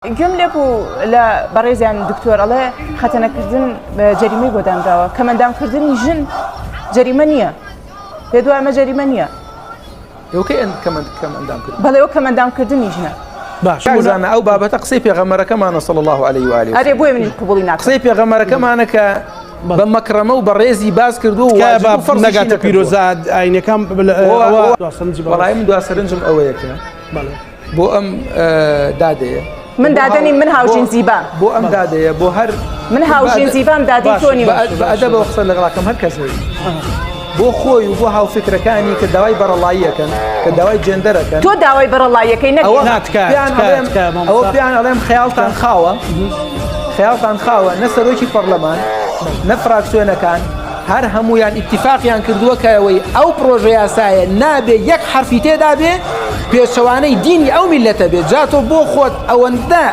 گوێم لێ بوو لە بەڕێزیان دکتۆر ئەڵێ خەتەنەکردن جەریمەی بۆ دانراوە کەمەندامکردنی ژن جەریمە نییە پێ دوای ئەمە جەریمە نییە بەڵێ ئەو کەمەندامکردنی ژنە باش زانە ئەو بابەتە قسەی پێغەمەرەکەمانە صلی الله عليه و آله ئەرێ بۆیە منیش قبوڵی ناکەم قسەی پێغەمەرەکەمانە کە بە مەکرەمە و بەڕێزی باس کردو و نەگاتە پیرۆزاد ئاینەکان وەڵای من دوا سەرنجم ئەوەیە کە بۆ ئەم دادەیە. من دادە نیم من هاوژین زیبام. بۆ ئەم دادەیە بۆ هەر من هاوژین زیبام دادەی تۆ نیم. بە ئەدەبەوە قسە لەگەڵاکەم هەر کەس هەیە بۆ خۆی و بۆ هاوفکرەکانی کە داوای بەڕەڵاییەکەن کە داوای جێندەرەکەن تۆ داوای بەڕەڵاییەکەی نەک ئەوە ئەوە پێیان ئەڵێم خەیاڵتان خاوە خەیاڵتان خاوە نە سەرۆکی پەرلەمان نە فراکسیۆنەکان هەر هەموویان ئیتیفاقیان کردووە کە ئەوەی ئەو پڕۆژە یاسایە نابێ یەک حەرفی تێدا بێ پێچەوانەی دینی ئەو میللەتە بێ جا تۆ بۆ خۆت ئەوەندە.